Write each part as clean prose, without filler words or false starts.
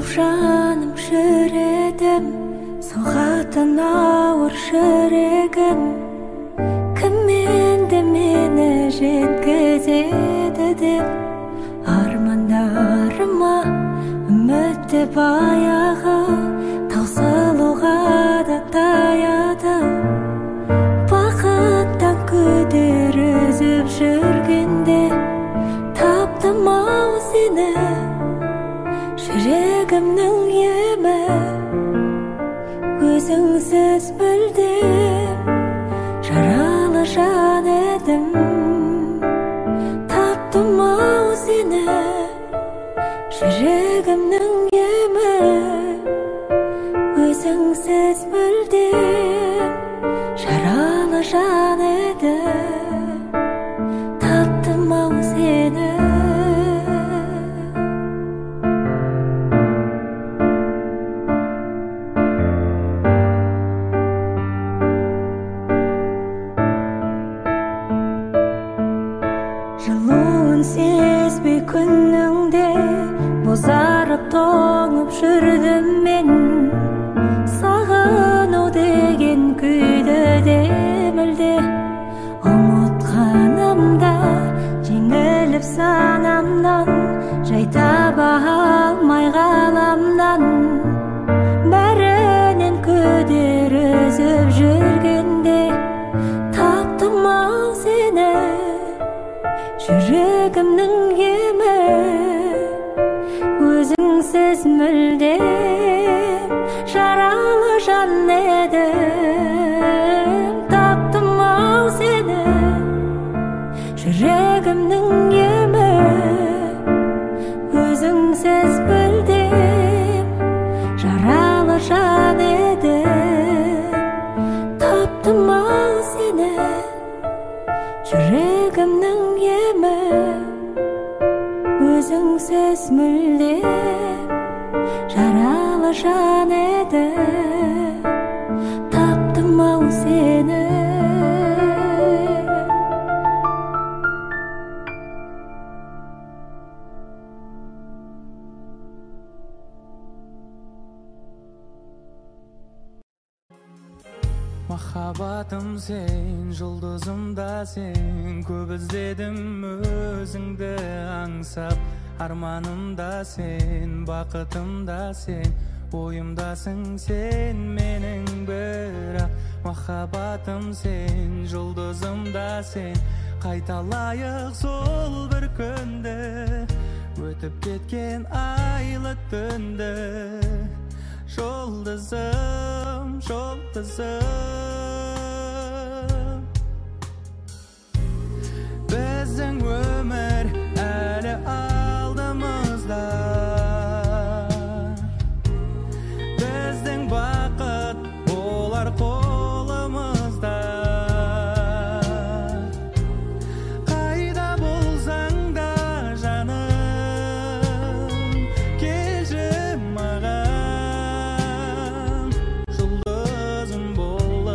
Жаным жүредім, соғатын ауыр жүрегім. Кім енді мені жеткізеді деп армандарыма үмітті баяғы таусылуға да таяды. Бақыттан күдер үзіп жүргенде таптым ау сені, жүрегімнің емі. Өзіңсіз мүлдем жаралы жан едім. Таптым ау сені, жүрегімнің емі. Өзіңсіз мүлдем жаралы жан едім. Таптым ау сені. Жылуын сезбей күніңде бозарып тоңып жүрдім мен. Сағыну деген күйді де мүлде ұмытқанымда, жеңіліп санамнан, жай таба алмай ғаламнан. Бәрінен күдер үзіп жүргенде таптым ау сені, жүрегімнің емі. Өзіңсіз мүлдем жаралы жан едім. Таптым ау сені, жүрегімнің емі. Өзіңсіз мүлдем жаралы жан едім. Таптым ау сені, жүрегімнің емі. Өзіңсіз мүлдем жаралы жан едім. Таптым ау сені. Махаббатым сен, жұлдызым да сен, көп іздедім өзіңді аңсап. Арманым да сен, бақытым да сен, ойымдасың сен менің бірақ. Махаббатым сен, жұлдызым да сен, қайталайық сол бір күнді, өтіп кеткен айлы түнді. Жұлдызым, жұлдызым, біздің өмір әлі алдымызда. Біздің бақыт болар қолымызда. Қайда болсаң да жаным, келші маған, жұлдызым болып.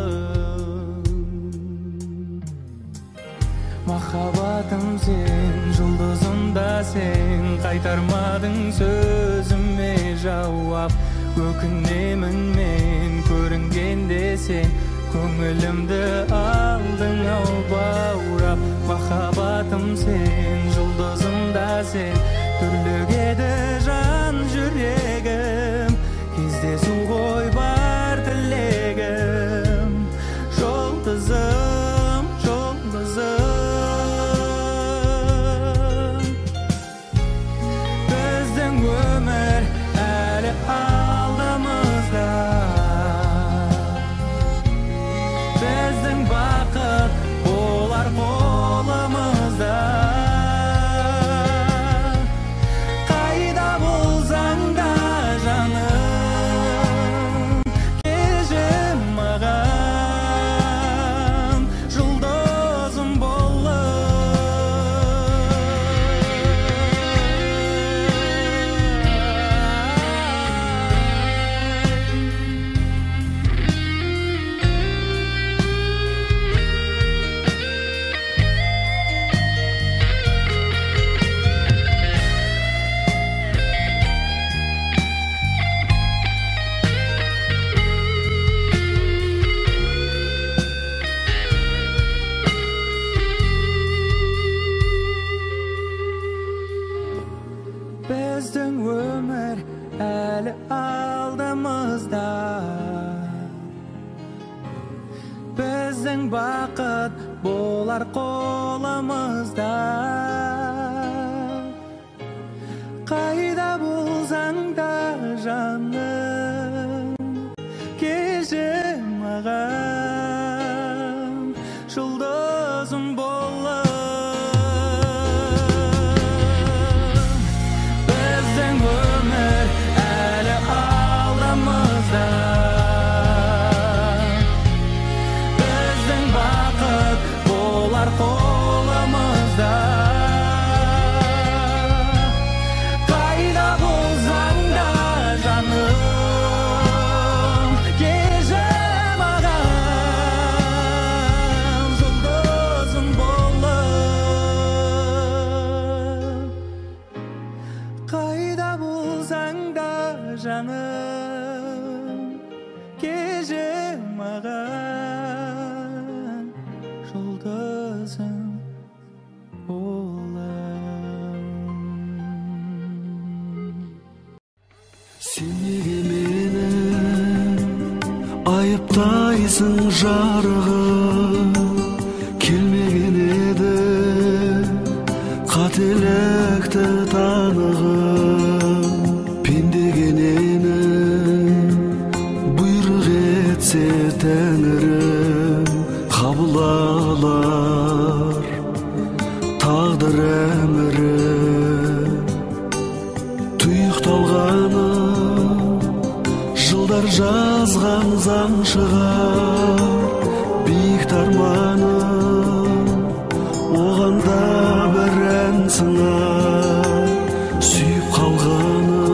Махаббатым сен, жұлдызым да сен, қайтармадың сөзіме жауап. Өкінемін мен көрінгенде сен, көңілімді алдың ау баурап. Махаббатым сен, жұлдызым да сен, дүрлігеді жан жүрегім. Кездесу ғой бар тілегім, жұлдызым, жұлдызым. Біздің өмір әлі алдымызда. Біздің бақыт болар қолымызда. Қайда әлі алдымызда. Біздің бақыт болар қолымызда. Қайда болсаң да жаным, келші маған, жұлдызым болып. Біздің өмір әлі алдымызда. Біздің бақыт болар қолымызда. Қайда болсаң да жаным, келші маған, жұлдызым болып. Қайда болсаң да жаным, келші маған, жұлдызым болып. Сен неге мені айыптайсың жарығым, келмеген еді қателікті танығым. Пендеге нені бұйрық етсе тәңірім, қабыл алар тағдыр әмірі. Тұйықталғаны жылдар жазған заң шығар, биік арманы оған да бір ән сыңар. Сүйіп қалғаны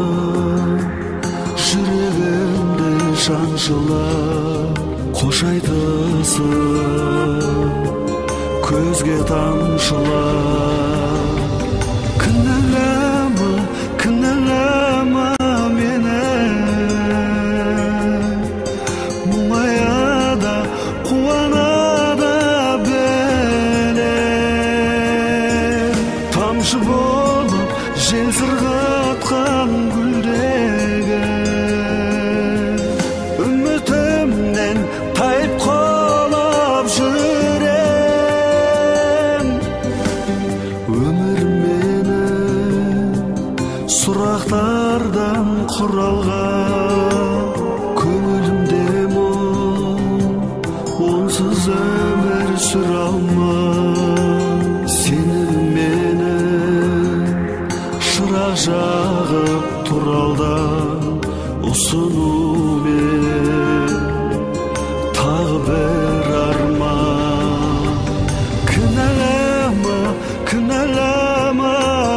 жүрегімді шаншылап, қош айтысып көзге тамшылап. Кінәлама, кінәлама мені, мұңая да қуана да білем. Тамшы болып жел сырғытқан гүлдегі, үмітімнен тайып құлап жүрем. Өмір менің сұрақтардан құралған, көңілімде мұң, онсыз өмір сүре алмам. Сенің менің шырақ жағып тұралдан ұсынумен тағы бір арман. Кінәлама, кінәлама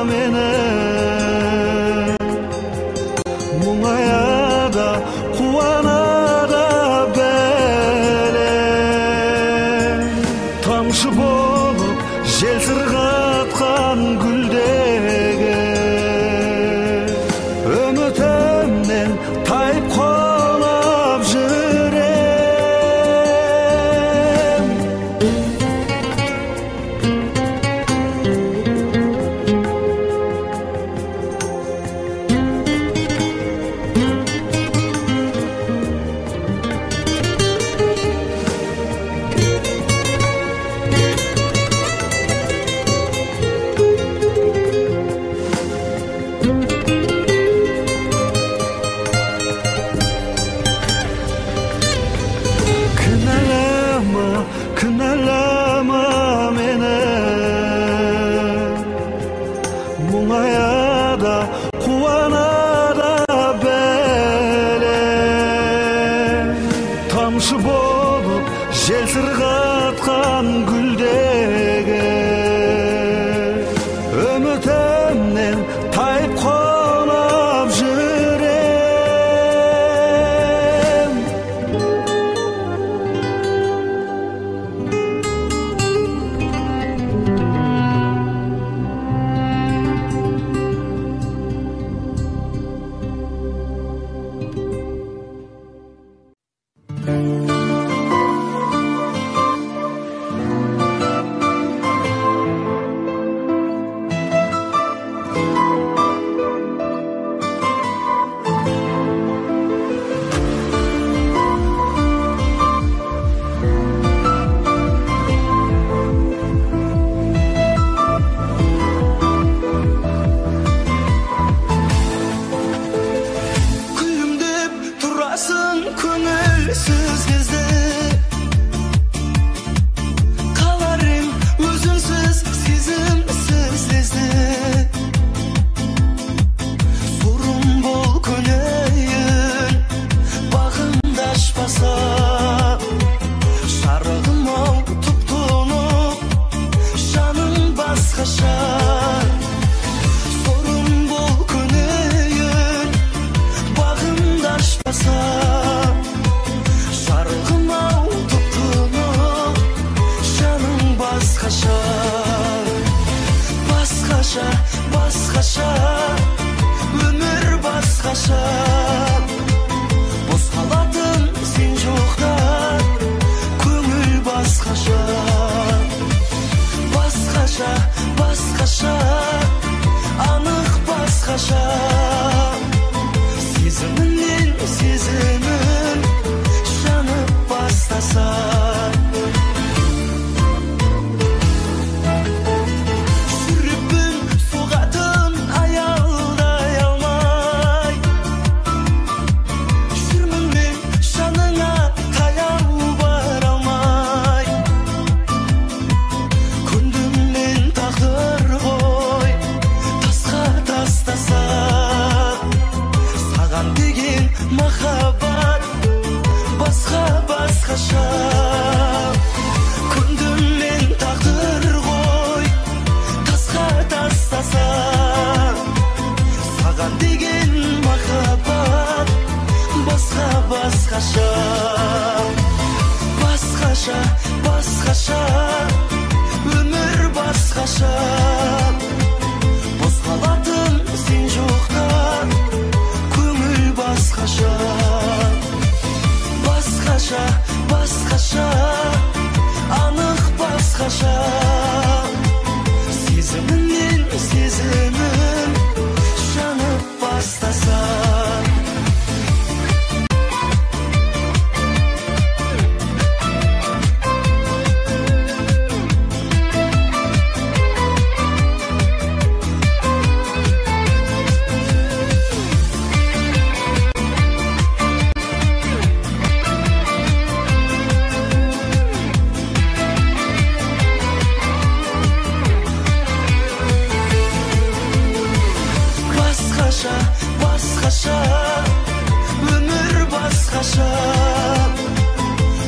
мені, мұңая да қуана да білем. Тамшы болып жел сырғытқан гүлдегі, үмітімнен тайып құлап жүрем. Кінәлама, кінәлама мені, мұңая да қуана да білем. Тамшы болып жел сырғытқан гүлдегі, үмітімнен тайып құлап жүрем. басқаша, сезіміңнен сезімім жанып бастаса. Жүрекпін соғатын аялдай алмай, жүрмін мен жаныңа таяу бара алмай. Көндім мен тағдыр ғой тасқа тастаса, саған деген махаббат басқа басқаша. Көндім мен тағдыр ғой тасқа тастаса, саған деген махаббат басқа басқаша. Басқаша, басқаша, өмір басқаша. Бос қалатын сен жоқта көңіл басқаша. Басқаша, басқаша, анық басқаша. Сезіміңнен сезімім жанып бастаса. Басқаша, басқаша, өмір басқаша.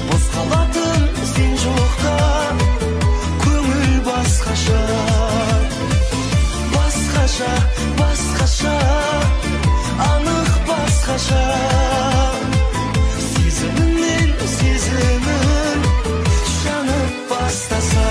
Бос қалатын сен жоқта көңіл басқаша. Басқаша, басқаша, анық басқаша. Сезіміңнен сезімім жанып бастаса.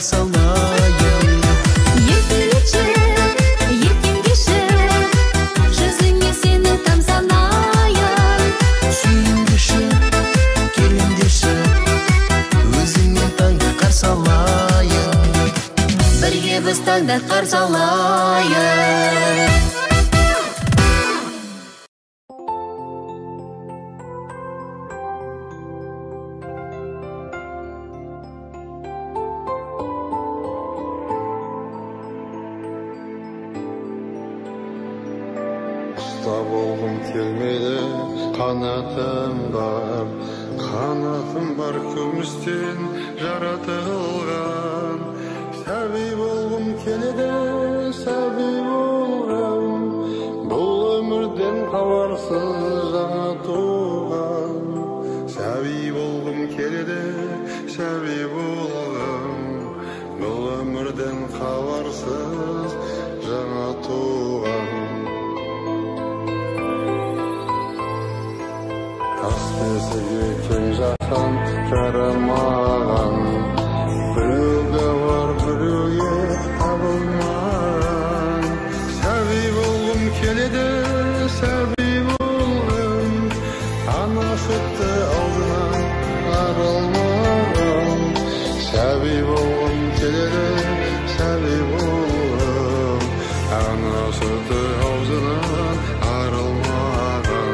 қарсы алайын. Еркелетші, еркемдеші, жүзіңе сені тамсанайын. Сүйімдеші, келемдеші, өзіңмен таңды қарсы алайын. Бірге біз таңды қарсы алайын. Ұста болғым келмейді, қанатым бар, қанатым бар күмістен жаратылған. Сәби болғым келеді, сәби болғым, бұл өмірден хабарсыз жаңа туған. Сәби болғым келеді, сәби болғым, бұл өмірден хабарсыз жаңа туған. Тас бесіге кең жаһан жарамаған, біреуге бар, біреуге табылмаған. Сәби болғым келеді, сәби болғым, ана сүтті аузынан арылмаған. Сәби болғым келеді, сәби болғым, ана сүті аузынан арылмаған.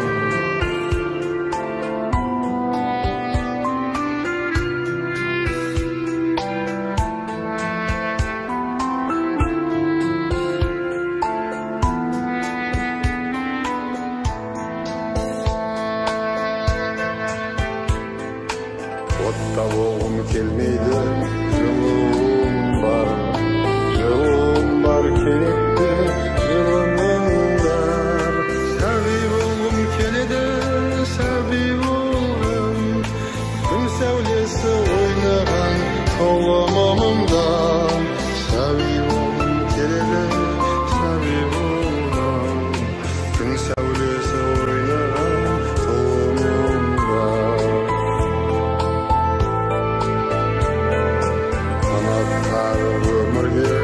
Отта болғым келмейді, жылуым бар, жылуым бар, керекті жылыныңдар. Сәби болғым келеді, сәби болғым, күн сәулесі ойнаған толымымда. Сәби болғым келеді, сәби болғым, күн сәулесі ойнаған толымымда. Қанат қағып өмірге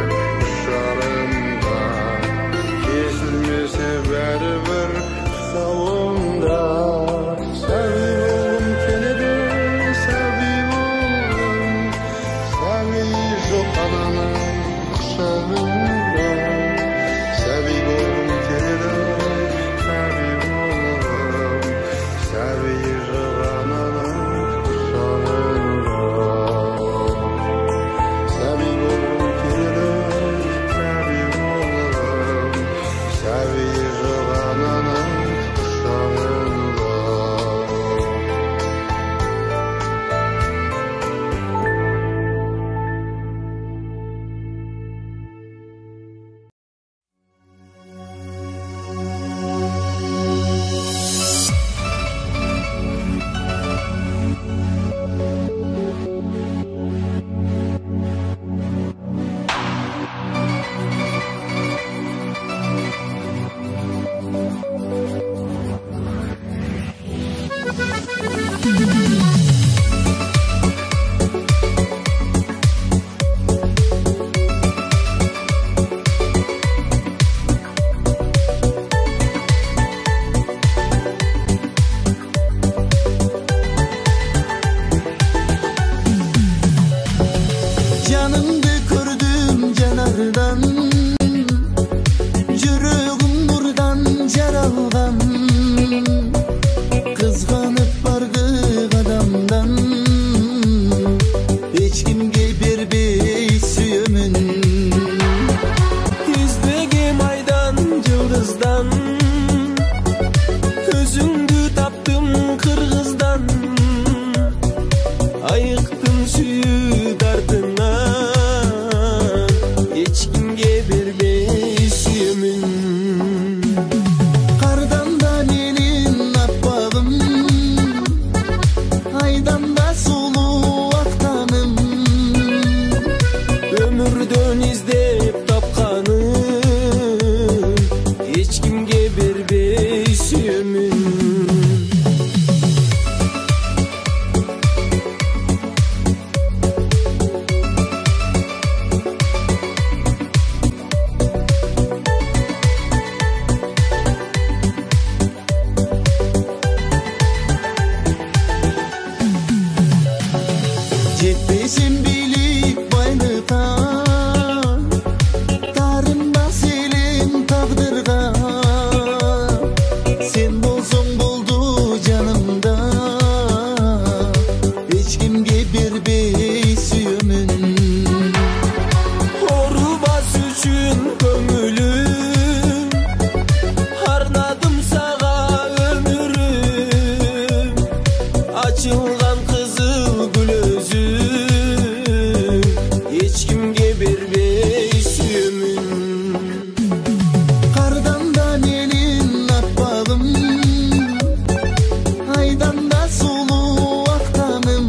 ұшарымда, кесілмесе бәрібір тұсауымда. Сәби болғым келеді, сәби болғым, сәби жоқ ананың құшағында. Сәби болғым келеді, сәби болғым, сәби жоқ ананың құшағында. Сәби болғым келеді, сәби болғым, сәби жоқ ананың құшағында. Жаныңды көрдім жанардан, жүрегім нұрдан жаралған. Қызғанып бардық адамдан, ешкімге бермей сүйемін. Іздегем айдан, жұлдыздан, өзіңді таптым қырғыздан. Айықтым сүйүү дартынан, ешкімге бермей сүйемін. Қардан да менің аппағым, айдан да сұлу ақтаным. Өмірден іздеп тапқаным, ешкімге бермей сүйемін. Жетпесем билік байлыққа, тарынбас елім тағдырға. Сен болсаң болды жанымда, ешкімге бербей сүйемін. Орубас үшін көңілім, арнадым саға өмірім. Açılған қызыл гүл өзім, ешкімге бербей сүйемін. Қардан да менің аппағым, айдан да сұлу ақтаным.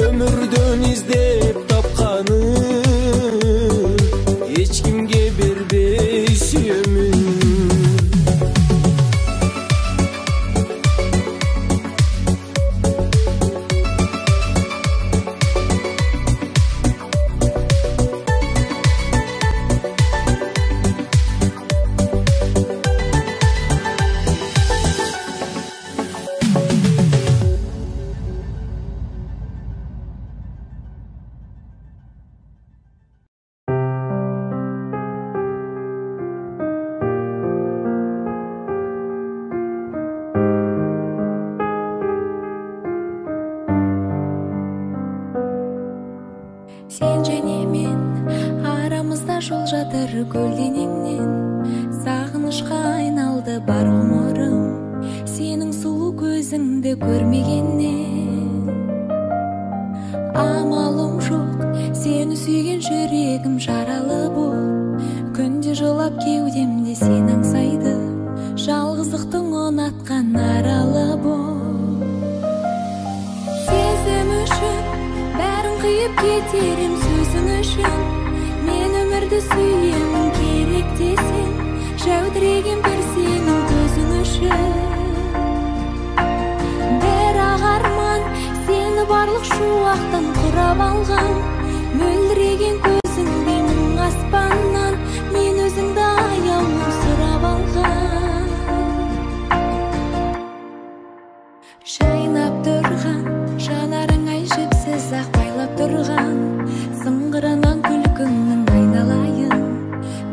Өмірден іздеп тапқаным, ешкімге бербей сүйемін. Сен және мен арамызда жол жатыр көлденеңнен. Сағынышқа айналды бар ғұмырым, сенің сұлу көзіңді көрмегеннен. Амалым жоқ, сені сүйген жүрегім жаралы бол. Күнде жылап кеудемде сен аңсайды, жалғыздықтың ұнатқан аралы бол. Сезім үшін бәрін қиып кетерім, сөзің үшін мен өмірді сүйемін. Керек десең, жәудіреген бір сенің көзің үшін. Бірақ арман сені барлық шуақтан құрап алған, мөлдіреген көзіңдей мұң аспаннан мен өзіңді аяулым сұрап алған. Жайнап тұрған жанарың ай жіпсіз ақ байлап тұрған, сыңғырынан күлкіңнің айналайын,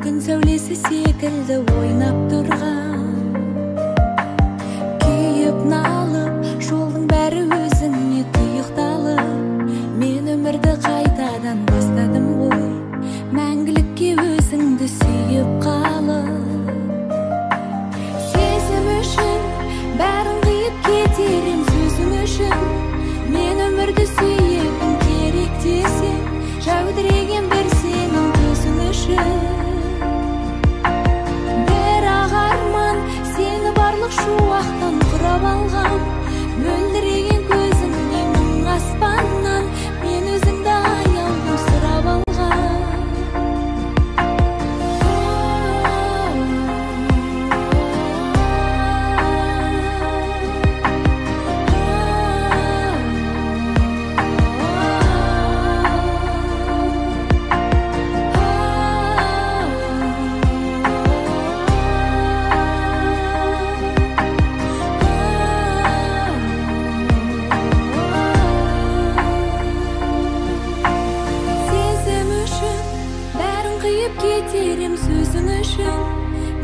күн сәулесі секілді ойнап тұрған. Күйіп налып, жолдың бәрі өзіңе тұйықталып, мен өмірді қайтадан бастадым ғой, мәңгілікке өзіңді сүйіп қалып. Сезім үшін бәрін қиып кетерім, сөзің үшін мен өмірді сүйемін. Керек десең, жәудіреген бір сенің көзің үшін. Бірақ арман сені барлық шуақтан құрап алған, мөлдіреген көзіңдей мұң аспаннан мен өзіңді аяулым сұрап алған. Сезім үшін бәрін қиып кетерім, сөзің үшін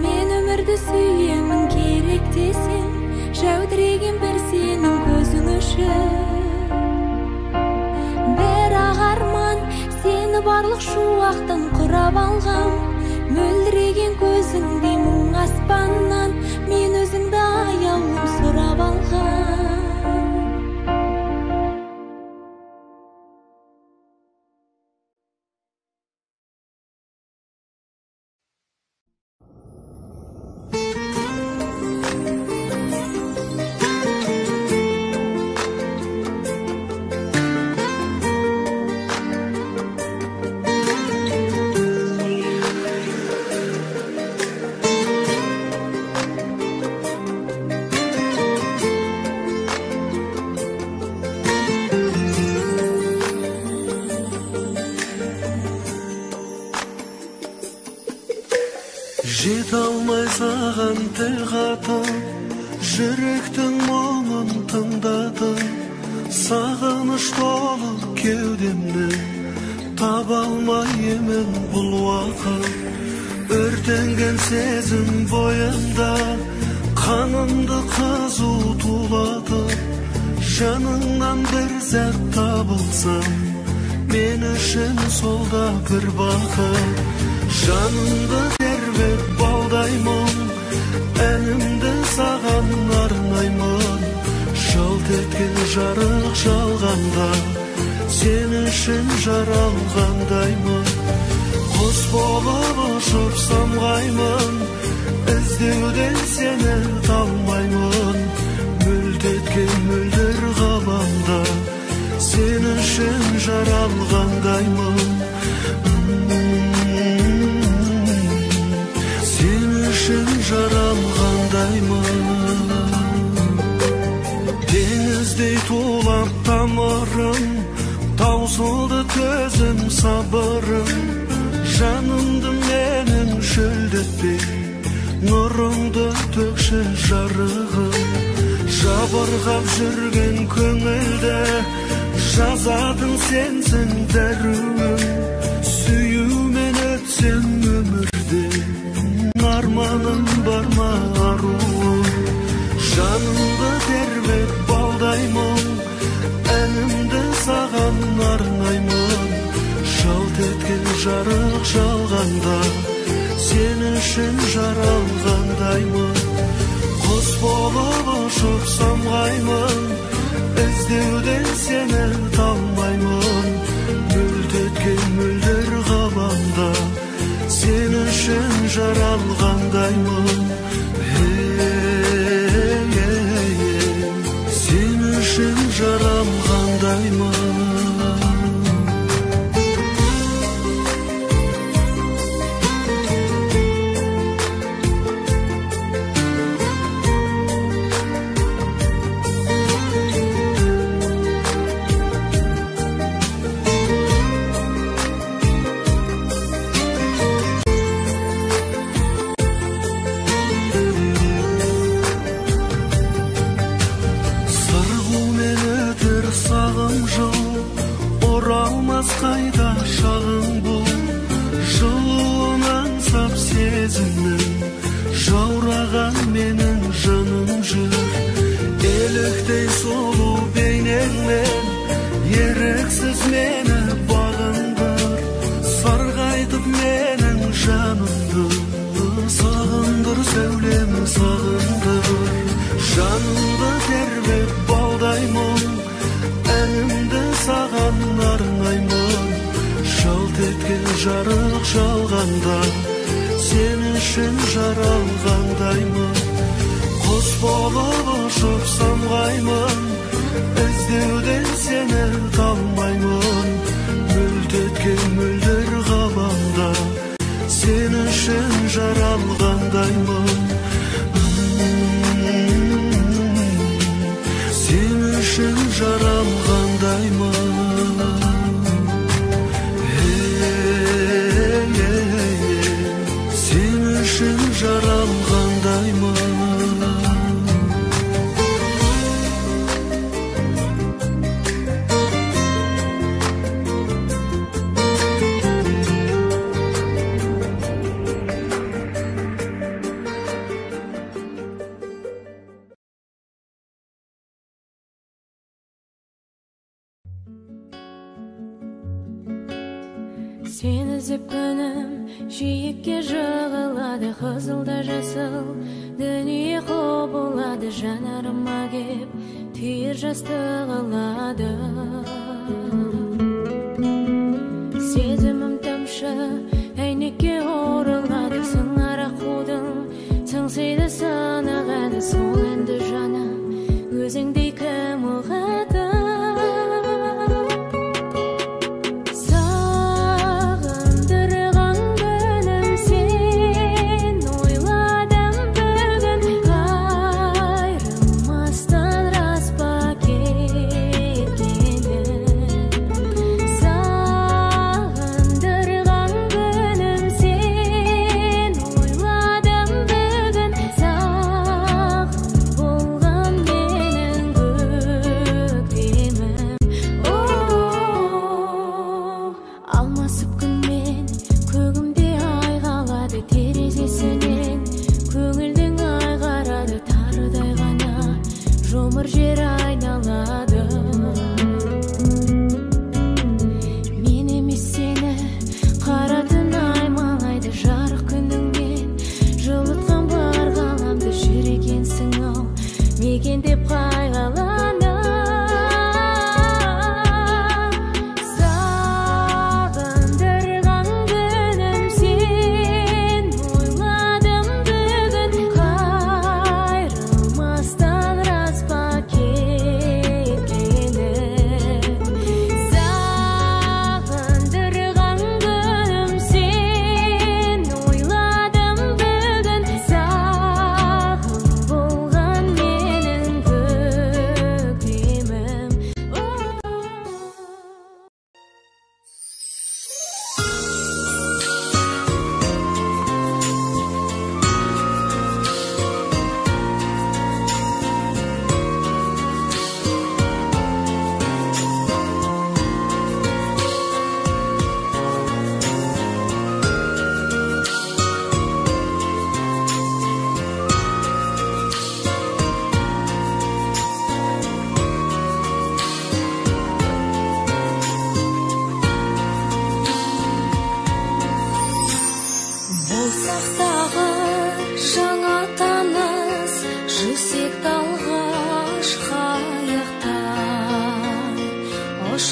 мен өмірді сүйемін. Керек десең, жәудіреген бір сенің көзің үшін. Бірақ арман сені барлық шуақтан құрап алған, мөлдіреген көзіңдей мұң аспаннан мен өзіңді аяулым сұрап алған. Жете алмай саған тіл қатып, жүректің мұңын тыңдатып, Сағыныш толы кеудемді таба алмаймын бұл уақыт. Өртенген сезім бойымда, қанымды қызу тулатып, жаныңнан бір сәт табылсам, мен үшін сол да бір бақыт. Жанымды тербеп балдаймын, әнімді саған арнаймын. Жалт еткен жарық жалғанда, сен үшін жаралғандаймын. Құс болып ұшып самғаймын, іздеуден сені талмаймын. Мөлт еткен мөлдір ғаламда, сен үшін жаралғандаймын. Сен үшін жаралғандаймын. Теңіздей тулап тамырым, таусылды төзім сабырым. Жанымды менің шөлдетпей, нұрыңды төкші жарығым. Жабырқап жүрген көңілді жазатын сенсің дәруім. Сүюмен өтсем өмірде, арманым бар ма аруым. Жанымды тербеп балдаймын, әнімді саған арнаймын. Жалт еткен жарық жалғанда, сен үшін жаралғандаймын. Құс болып ұшып самғаймын, іздеуден сені талмаймын. Мөлт еткен мөлдір ғаламда, сен үшін жаралғандаймын. Сен үшін жаралғандаймын. Қайда шағың бұл, жылуын аңсап сезімнің, жаураған менің жаным жүр. Еліктей сұлу бейнеңмен, еріксіз мені бағындыр. Сарғайтып менің жанымды, сағындыр сәулем сағындыр. Жанымды тербеп балдаймын, әнімді саған арнаймын. Жалт еткен жарық жалғанда, сен үшін жаралғандаймын. Құс болып ұшып самғаймын, іздеуден сені талмаймын. Мөлт еткен мөлдір ғаламда, сен үшін жаралғандаймын. Сен үшін жаралғандаймын. Сен үшін жаралғандаймын. Сені іздеп күнім жиекке жығылады, қызыл да жасыл дүние құбылады, жанарыма кеп түйір жас тығылады. Сезімім тамшы әйнекке оралады, сыңар аққудың сыңсиды сынық әні. Сол әнді жаным өзіңдей кім ұғады? Сағындырған күнім сен, ойладым бүгін,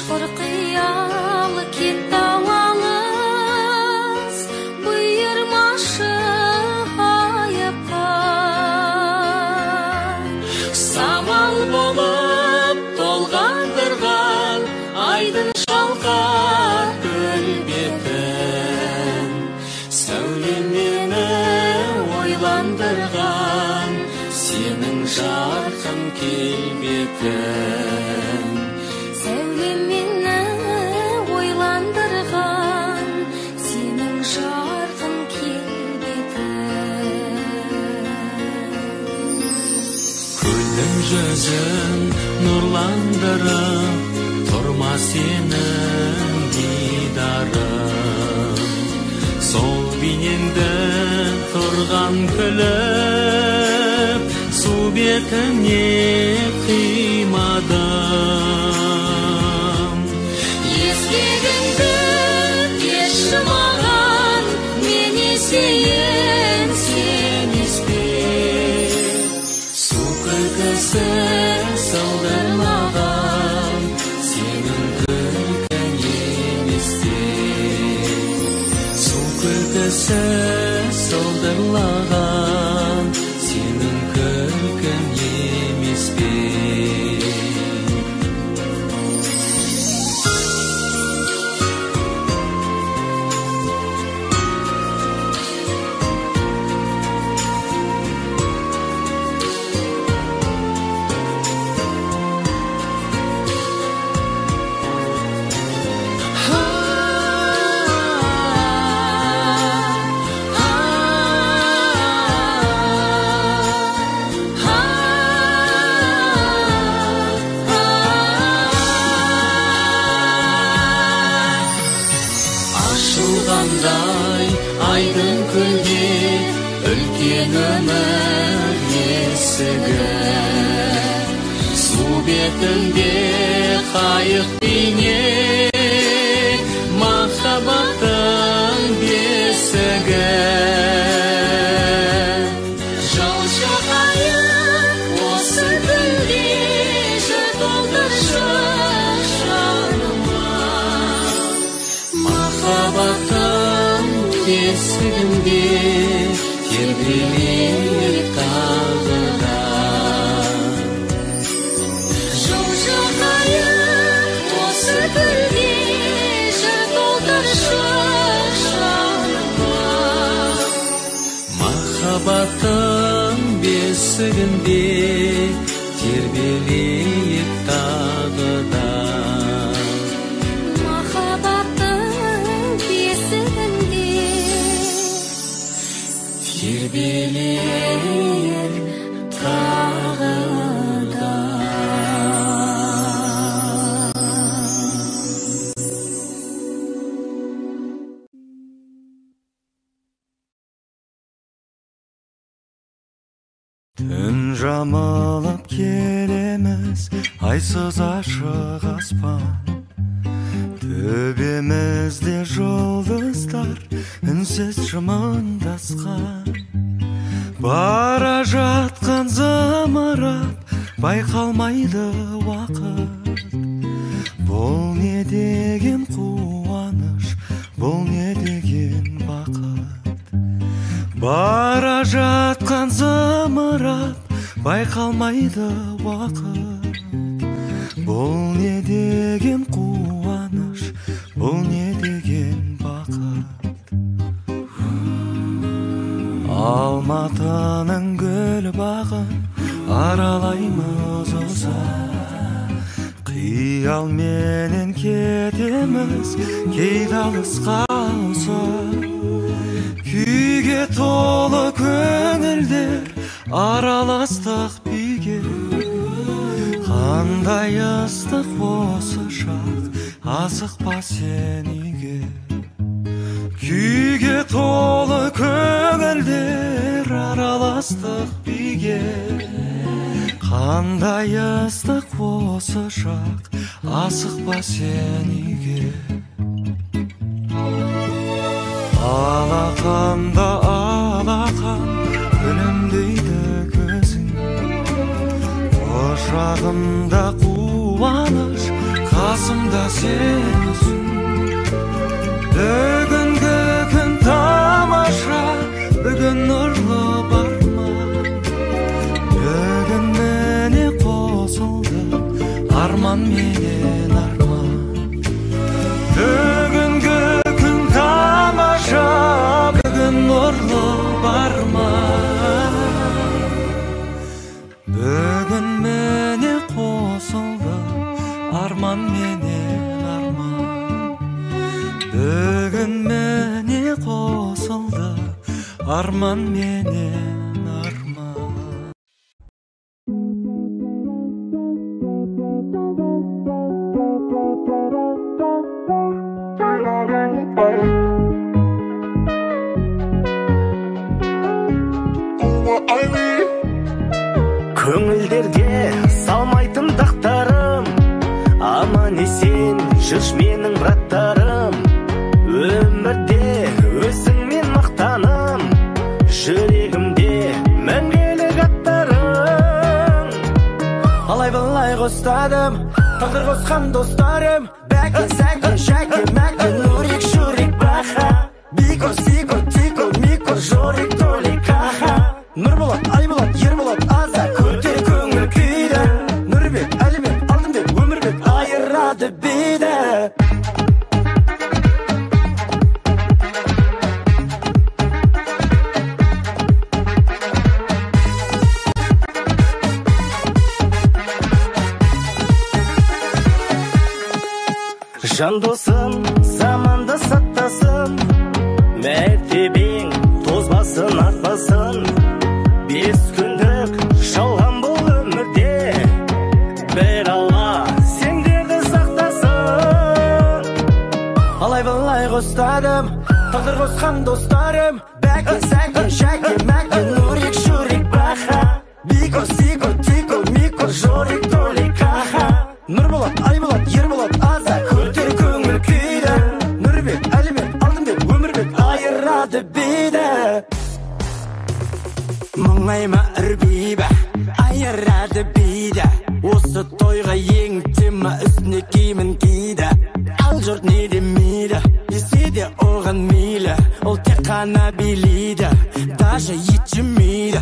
Ұшқыр қиял кетті алыс, бұйырмашы айыпқа. Самал болып толғандырған айдын шалқар көл бетін, сәулем мені ойландырған сенің жарқын келбетің. Сәулем мені ойландырған сенің жарқын келбетің. Көлдің жүзін нұрландырып тұрма сенің дидарың, сол бейнеңді тұрған күліп су бетіне қимадым. Ескегіңді берші маған, мен есейін сен еспе. Су күлкісі сылдырлаған сенің күлкің емес те, су күлкісі сылдырлаған сенің күлкің емес пе? Ашылғандай айдын көлде үлкен өмір есігі, су бетінде қайық бейне махаббаттың бесігі. Жылшы қайық осы көлде жыр толтыршы жаныма. Махаббаттың бесігінде тербелейік тағы да. Жылшы қайық осы көлде жыр толтыршы жаныма. Махаббаттың бесігінде тербелейік тағы да. Махаббаттың бесігінде тербелейік тағы да. Түн жамылып келеміз, айсыз ашық аспан. Төбемізде жұлдыздар үнсіз жымыңдасқан. Бара жатқан зымырап байқалмайды уақыт. Бұл не деген қуаныш, бұл не деген бақыт. Бара жатқан зымырап байқалмайды уақыт. Бұл не деген қуаныш, бұл не деген бақыт. Алматының гүл бағын аралаймыз ұзақ. Қиялменен кетеміз кейде алысқа ұзақ. Күйге толы көңілдер араластық биге. Қандай ыстық осы шақ, асықпа сен үйге. Күйге толы көңілдер араластық биге. Қандай ыстық осы шақ, асықпа сен үйге. Алақанда алақан күлімдейді көзің. Құшағымда қуаныш қас Қасымда сен өзің. Бүгінгі күн тамаша, бүгін нұрлы барма. Бүгін міне қосылды арман менен арман. Бүгінгі күн тамаша, бүгін нұрлы барма. Бүгін міне қосылды арман менен арман. Бүгін міне қосылды арман менен арман. Көңілдерге салмайтын дақтарым, аман есен жүрш менің браттарым. Өмірде өзіңмен мақтаным, жүрегімде мәңгілік аттарың. Алай былай қостадым, тағдыр қосқан достарым. Бәке, сәке, шәке, мәке, Нурик, Шурик, Баха. Бико, Сико, Тико, Мико, Жорик, Толик, Аха. Нұрболат, Айболат, Ерболат, Аза, көтер көңіл күйді. Нұрбек, Әлібек, Алтынбек, Өмірбек, айырады биді. Жан досым, заманды саттасын, мәртебең тозбасын, артпасын. 5 күндік жалған бұл өмірде, бір Алла сендерді сақтасын. Алай былай қостадым, тағдыр қосқан достарым. Бәке, сәке, шәке, мәке, Нурик, Шурик, Баха. Бико, Сико, Тико, Мико, Жорик, Толик, Аха. Нұрболат, Айболат, Ерболат, Аза, көтер көңіл күйді. Нұрбек, Әлібек, Алтынбек, Өмірбек, айырады биді. Мұңайма ірбейбі, айырады биді. Осы тойға ең тема үстіне киімін киді. Ал жұрт не демейді, десе де оған мейлі. Ол тек қана билейді, даже ет жемейді.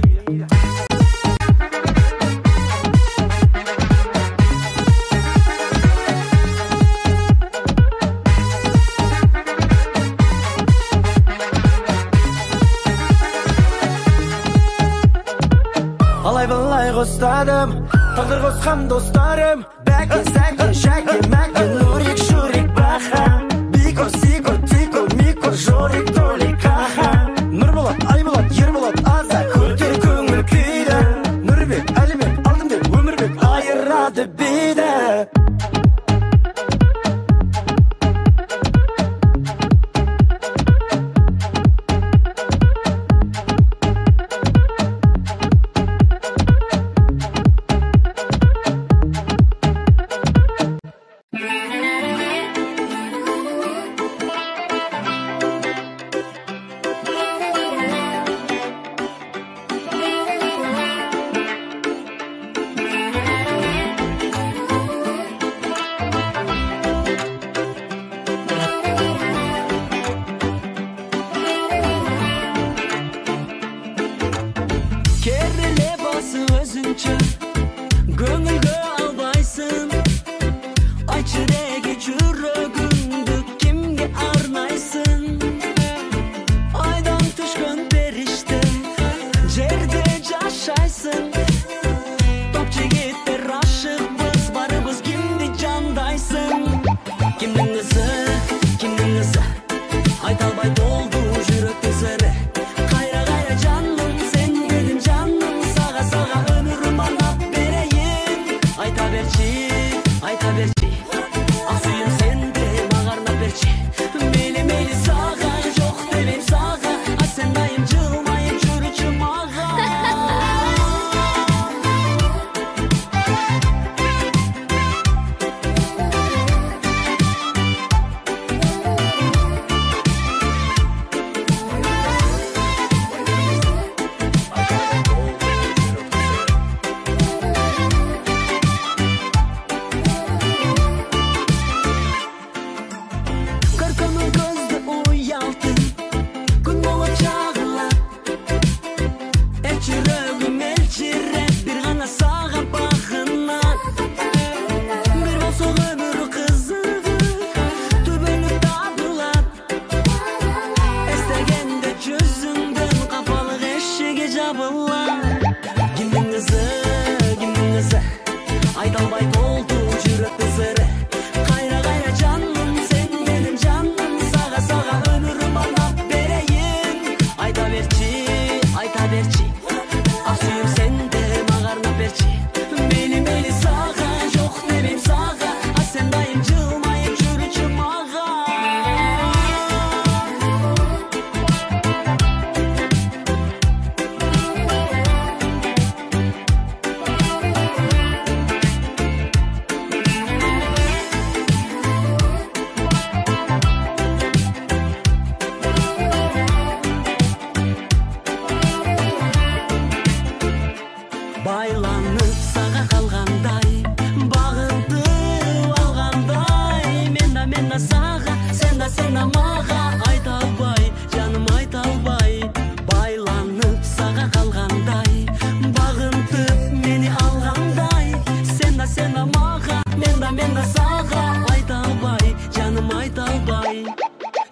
Алай былай қостадым, тағдыр қосқан достарым. Бәке, сәке, шәке, мәке, Нурик, Шурик, Баха. Бико, Сико, Тико, Мико, Жорик, Толик, Аха. Нұрболат, Айболат, Ерболат, Аза, көтер көңіл күйді. Нұрбек, Әлібек, Алтынбек, Өмірбек, айырады биді. Көңілге албайсың, айтшы неге жүрегіңді кімге арнайсың? Айдан түскен періште, жерде жашайсың. Топ жігіттер ашықпыз, барыбыз кімді жандайсың? Кімнің ізі, кімнің ізі, айта албай толду жүректің сыры. Қайра-қайра жаным, сен менің жаным, саға-саға өмірім арнап берейін. Айта берші, айта берші, ақ сүйем сенде маған арнап берші. Мейлі, мейлі саға, жоқ демейм саға, а сен дайым жылмайып жүрші маған.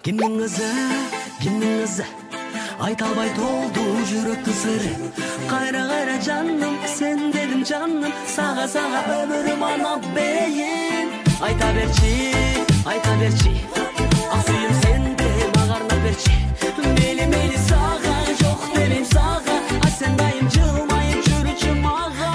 Кимдин кызы, кимдин кызы, айта албай толду жүрөктүн сыры. Кайра кайра жаным, сен дедим жаным, сага сага өмүрүм арнап берейин. Айта берчи, айта берчи, ак сүйүм сенде мага арнап берчи. Мейли мейли сага, жок дебейм сага, а сен дайым жылмайып жүрчү мага.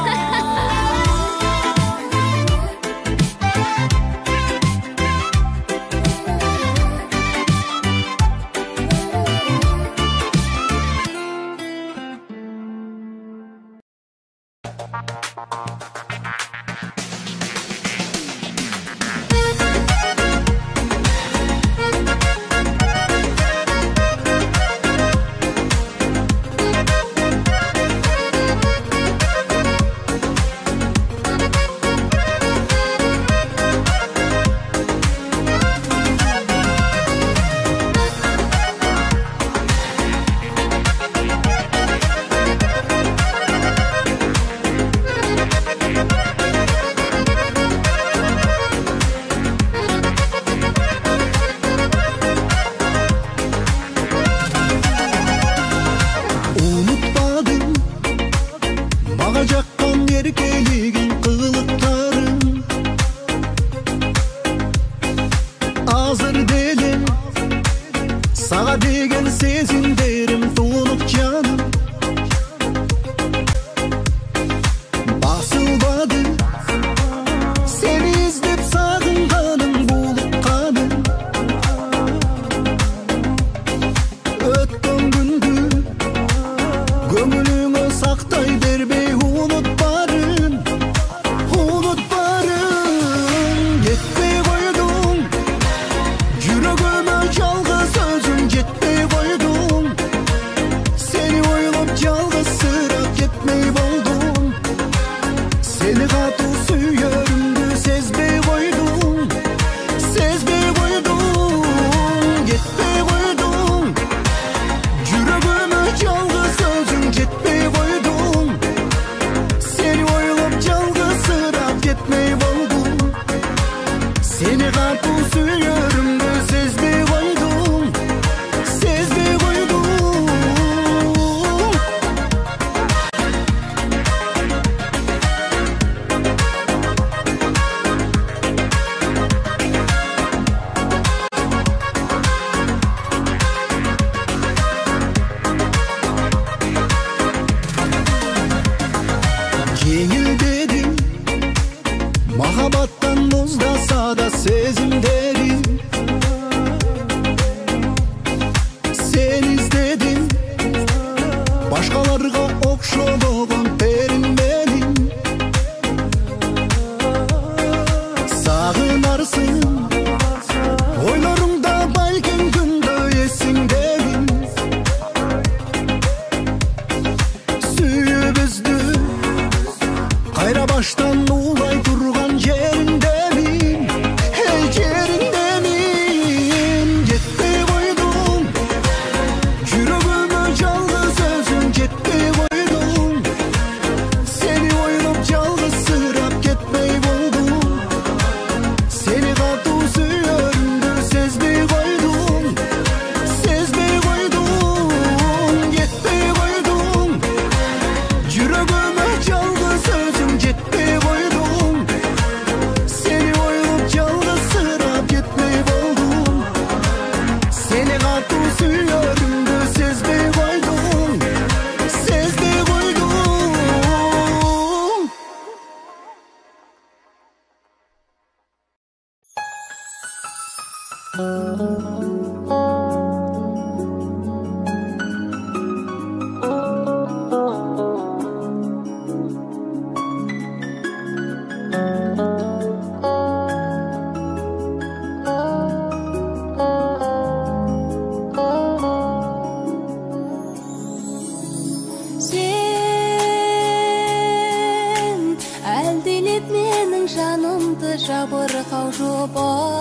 Жабырқау жұбатқан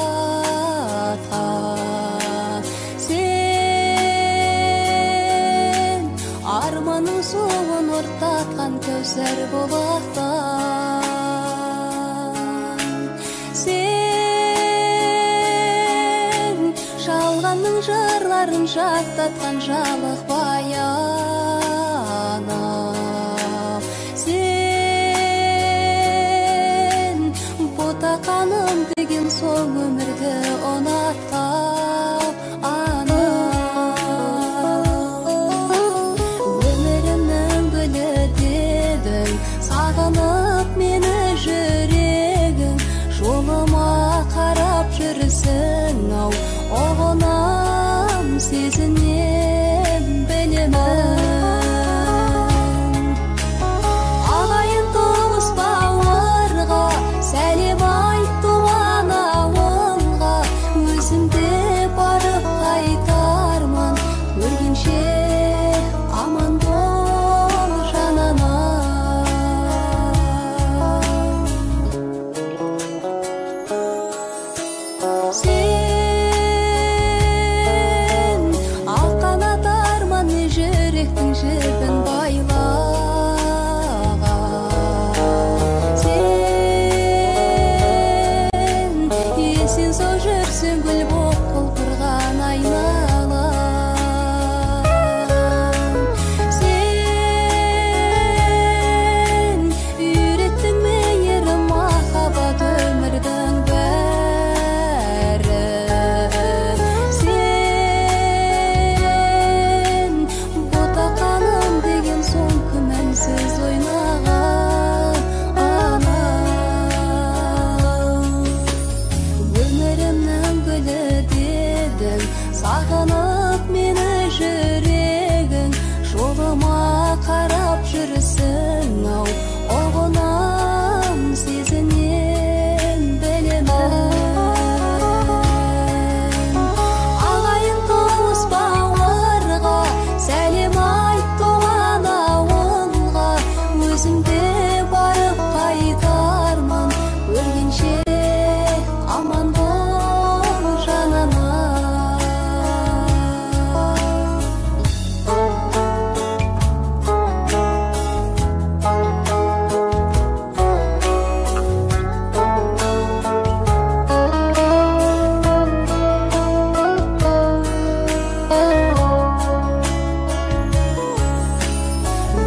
сен арманның суын ортатқан кәусар бұлақтан сен жалғанның Жырдың жырларын жаттатқан жалықпай анам. Сен ботақаным деген соң өмірді ұнатқан анам. Өмірімнің гүлі дедің, сағынып мені жүрегің, жолыма қарап жүрсің ау, ұғынам, сезінем, білемін. Ағайын туыс бауырға сәлем айт туған ауылға, өзім де барып қайтармын, көргенше аман бол жан анам. Сен ақ қанат арман жүректің жібін байлаған. Сен есен сау жүрсең гүл боп құлпырған айналам. Сен үйреттің мейірім, махаббат өмірдің бәрін. Сен ботақаным деген соң күмәнсіз ойнаған анам. Өмірімнің гүлі дедің, сағынып мені жүрегің, жолыма қарап жүрсің ау, ұғынам, сезінем, білемін. Ағайын туыс бауырға сәлем айт туған ауылға, өзім де барып қайтармын, көргенше аман бол жан анам.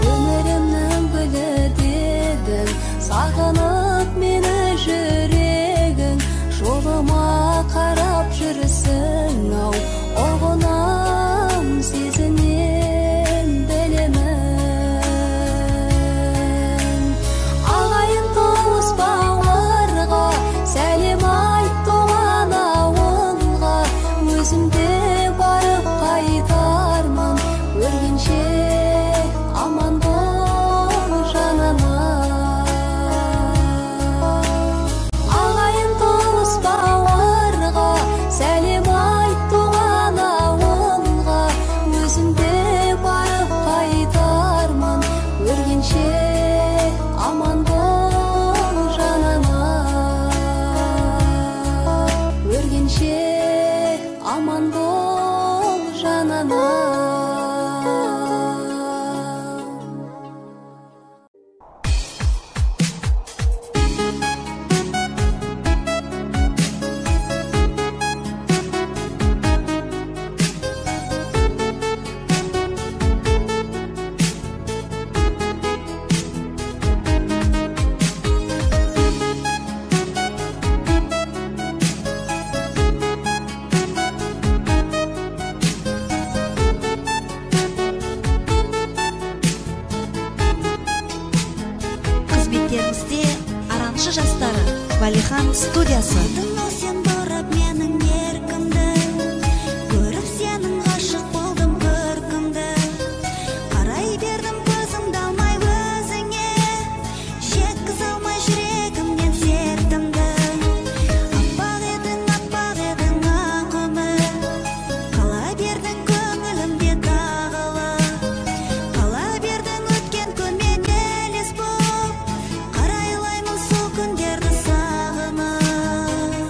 Өмірімнің гүлі дедің, сағынып мені жүрегің, жолыма қарап жүрсің ау, ұғынам, сезінем, білемін. Ағайын туыс бауырға сәлем айт туған ауылға, өзім де барып қайтармын, көргенше аман бол жан анам. Ағайын туыс бауырға сәлем айт туған ауылға, өзім де барып қайтармын, көргенше аман бол жан анам. Көргенше аман бол жан анам. Қызметтеріңізде Араншы жастары Валихан студиясы. Алдың сен бұрап менің еркімді, көріп сенің ғашық болдым көркімді. Қарай бердім көзімді алмай өзіңе, жеткізе алмай жүрегімнен сертімді. Аппақ едің, аппақ едің ақ үміт, қала бердің көңілімде тағылып. Қала бердің өткен күнмен елес боп, қарайлаймын сол күндерді сағынып.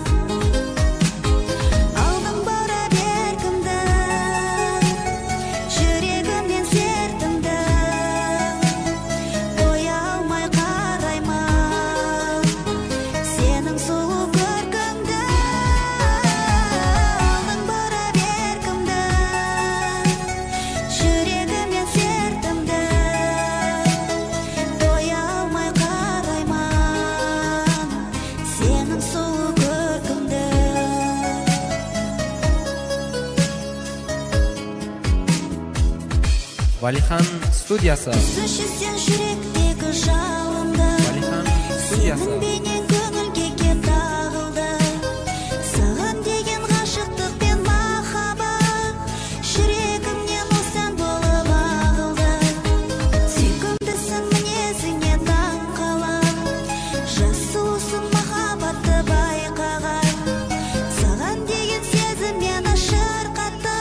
Валихан студиясы. Түсінші сен жүректегі жалынды, Валихан студиясы. Сенің бейнең көңілге кеп тағылды. Саған деген ғашықтық пен махаббат жүрегімнен ұлсан болып ағылды. Сүйкімдісің мінезіңе таң қалам, жас сұлусың махаббатты байқаған. Саған деген сезім мені шырқатты,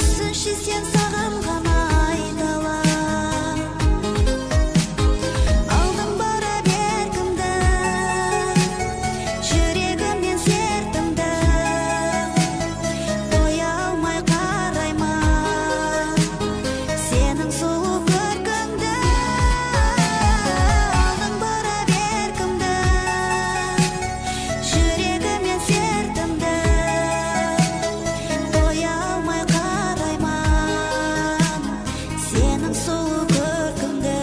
түсінші сен саған ғана айталам. Алдым барып еркімді, жүрегімнен сертімді, тоя алмай қараймын сенің сұлу көркіңді. Алдым барып еркімді, жүрегімнен сертімді, тоя алмай қараймын сенің сұлу көркіңді.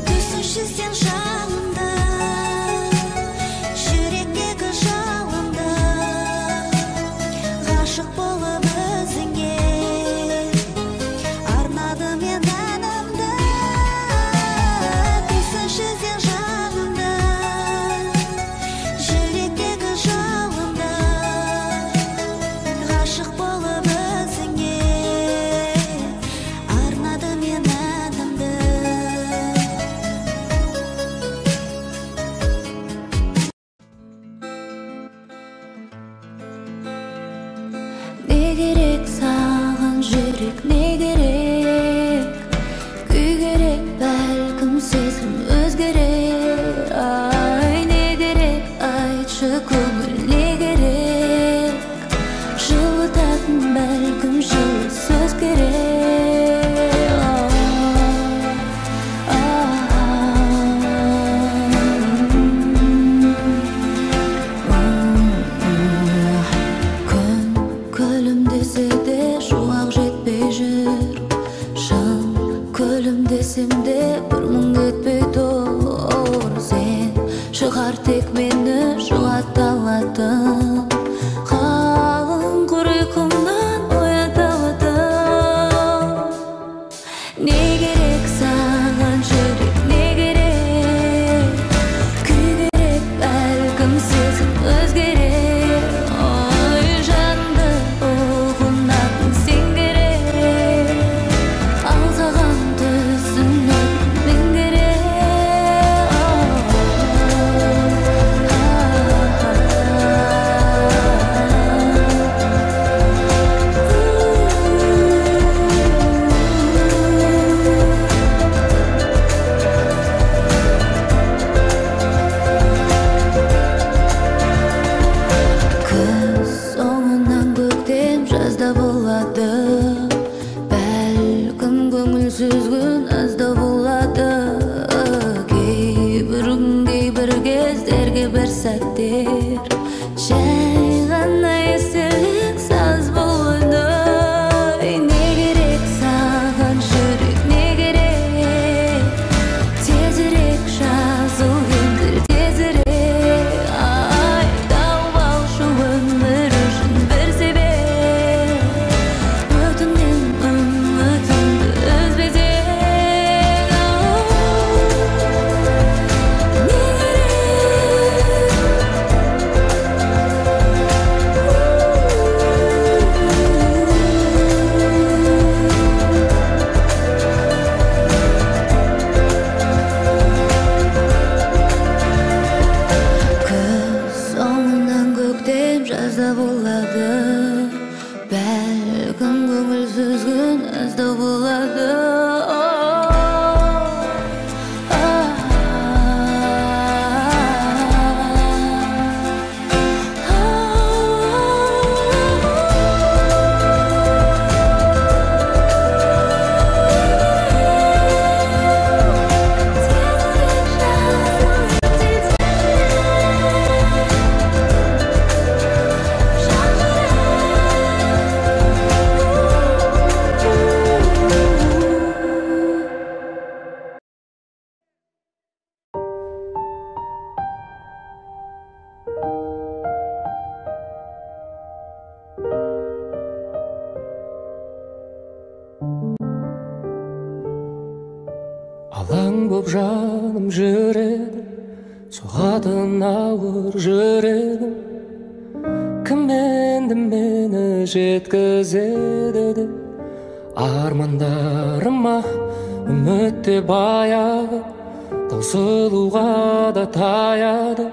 Түсінші сен жанымды, жүректегі жалынды, ғашық болып өзіңе арнадым мен әнімді. Түсінші сен жанымды, жүректегі жалынды, ғашық болып өзіңе арнадым мен әнімді. Не керек саған жүрек, не керек күй керек, бәлкім сезім өзгерер. Ай, не керек айтшы көңіл, не керек жылытатын, бәлкім жылы сөз керек. Күн күлімдесе де шуақ жетпей жүр, шын күлімдесем де бір мұң кетпей тұр. Сен шығар тек мені жұбата алатын, қалың құр ұйқымнан оята алатын. Не керек саған жүрек, не керек күй керек, бәлкім сезім өзгерер. Ой, жанды ұғынатын сен керек, ал саған түсінетін мен керек. Күз соңынан көктем жазда болады, бәлкім көңілсіз күн аз да болады. Кейбір күн, кейбір кездерге бір сәттер жай ғана естелік саз болады. Не керек саған жүрек, не керек тезірек жазыл енді, тезірек. Ай, тауып алшы өмір үшін бір себеп, өтінем үмітімді үзбесең. Не керек? Күз соңынан көктем жазда болады, бәлкім көңілсіз күн аз да болады. болып жаным жүреді, соғатын ауыр жүрегім. Кім енді мені жеткізеді деп армандарыма үміт те баяғы таусылуға да таяды.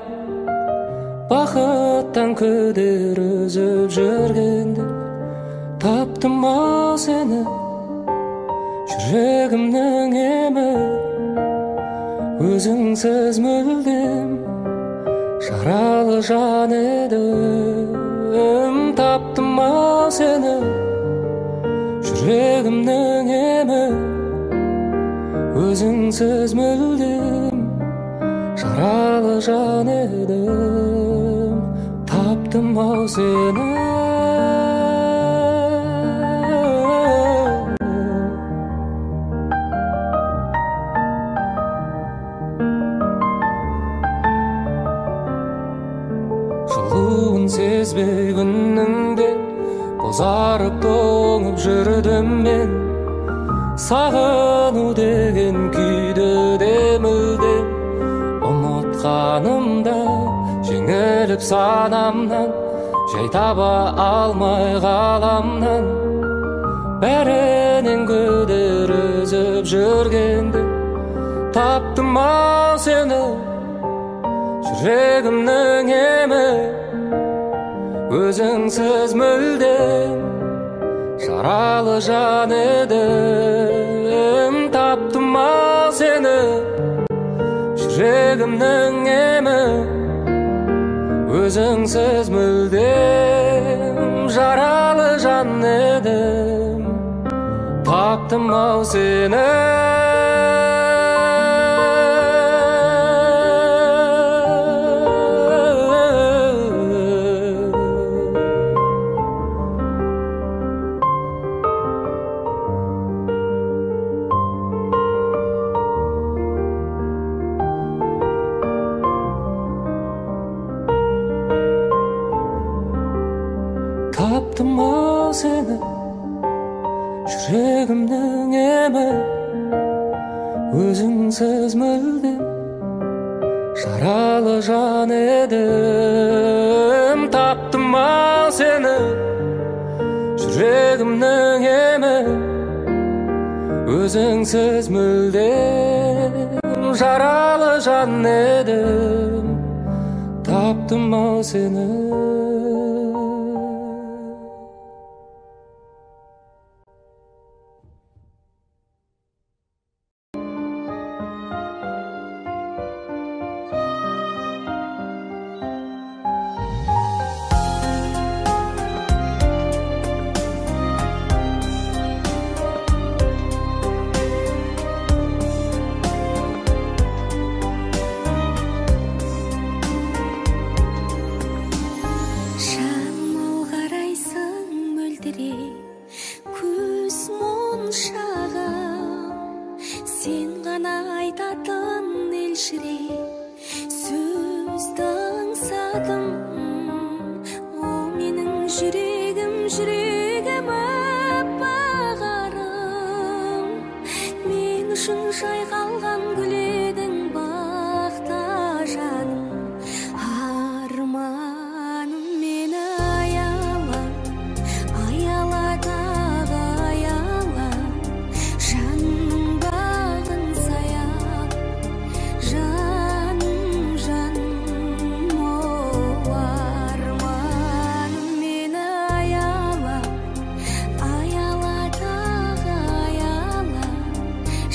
Бақыттан күдер үзіп жүргенде таптым ау сені, жүрегімнің емі. Өзіңсіз мүлдем жаралы жан едім. Таптым ау сені, жүрегімнің емі. Өзіңсіз мүлдем жаралы жан едім. Таптым ау сені. Жылуын сезбей күннің де бозарып тоңып жүрдім мен. Сағыну деген күйді де мүлдем ұмытқанымда, жеңіліп санамнан, жай таба алмай ғаламнан. Бәрінен күдер үзіп жүргенде таптым ау сені, жүрегімнің емі. Өзіңсіз мүлдем жаралы жан едім. Таптым ау сені, жүрегімнің емі. Өзіңсіз мүлдем жаралы жан едім. Таптым ау сені. Таптым ау сені, жүрегімнің емі. Өзіңсіз мүлдем жаралы жан едім. Таптым ау сені, жүрегімнің емі. Өзіңсіз мүлдем жаралы жан едім. Таптым ау сені.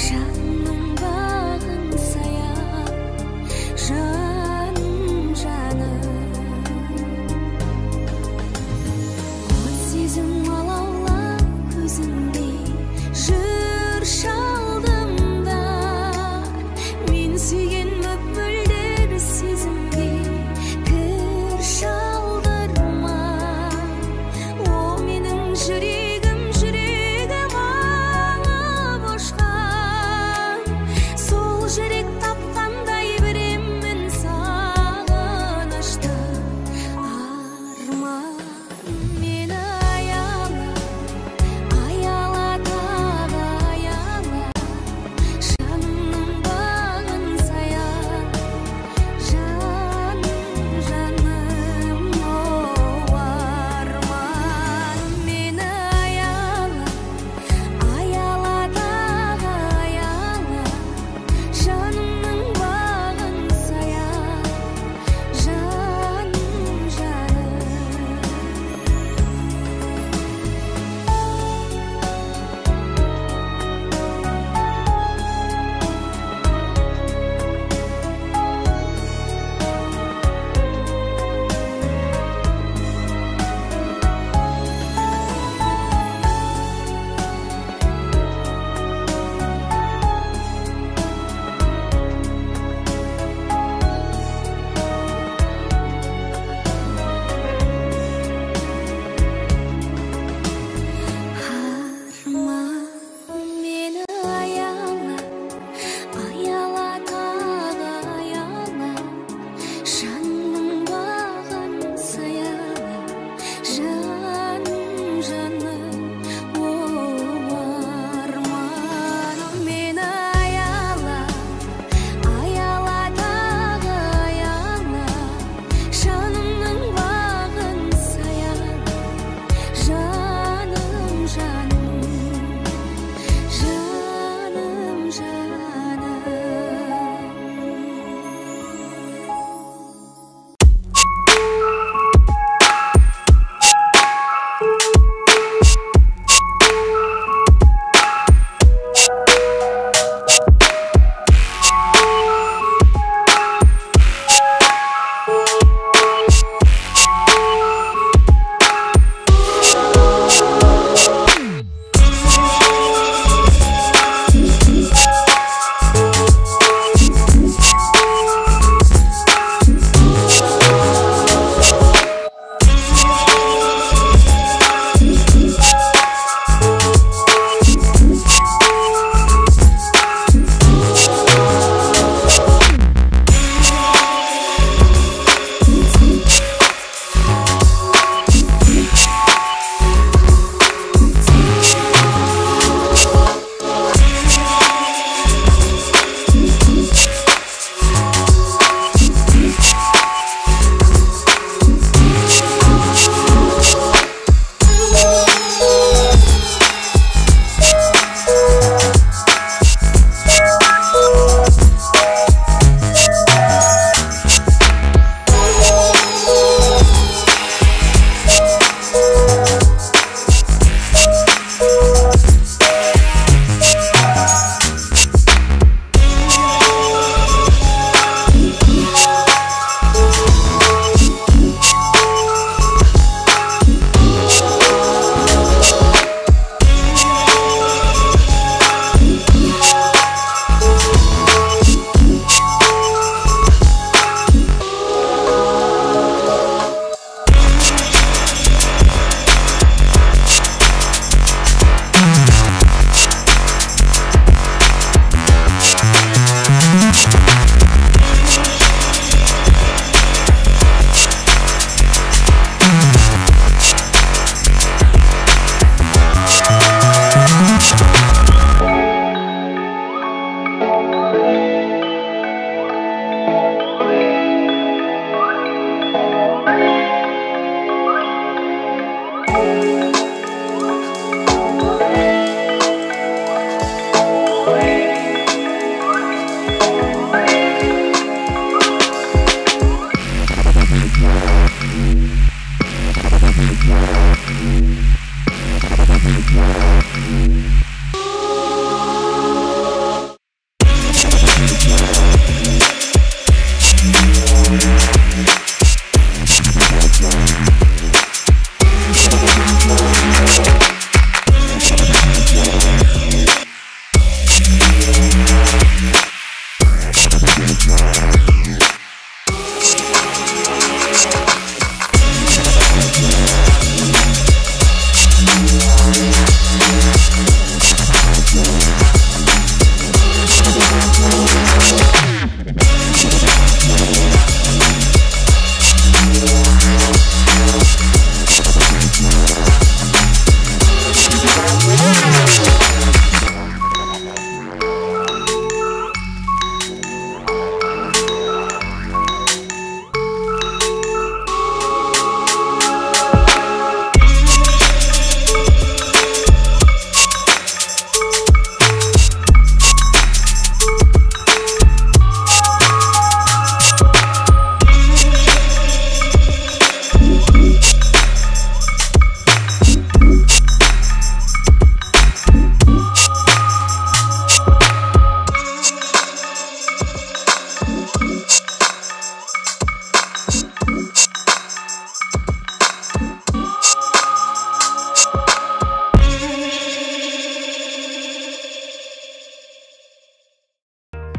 Жаным.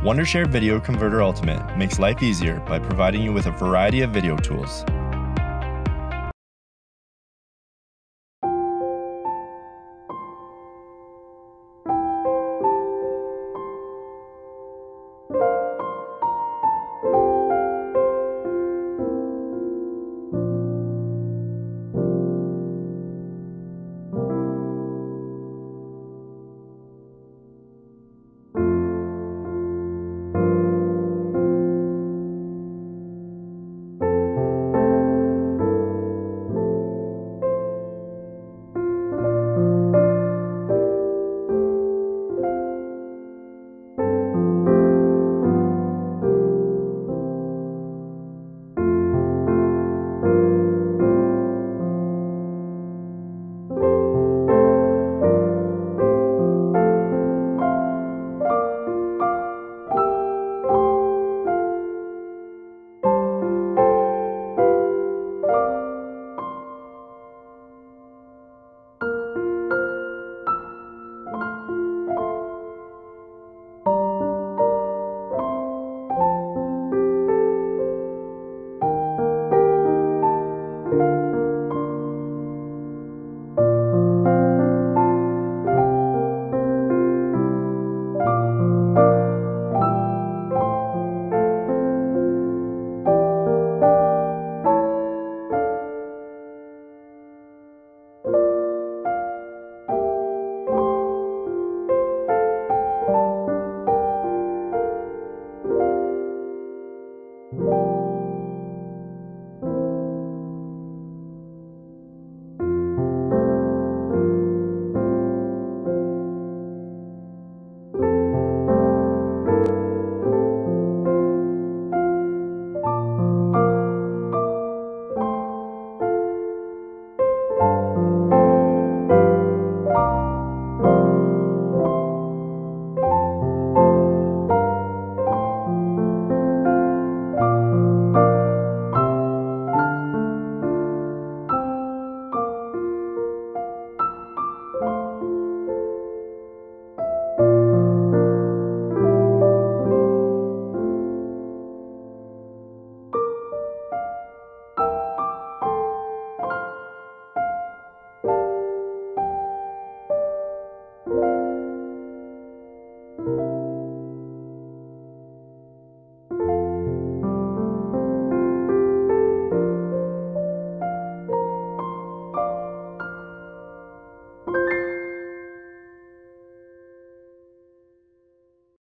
Wondershare Video Converter Ultimate makes life easier by providing you with a variety of video tools.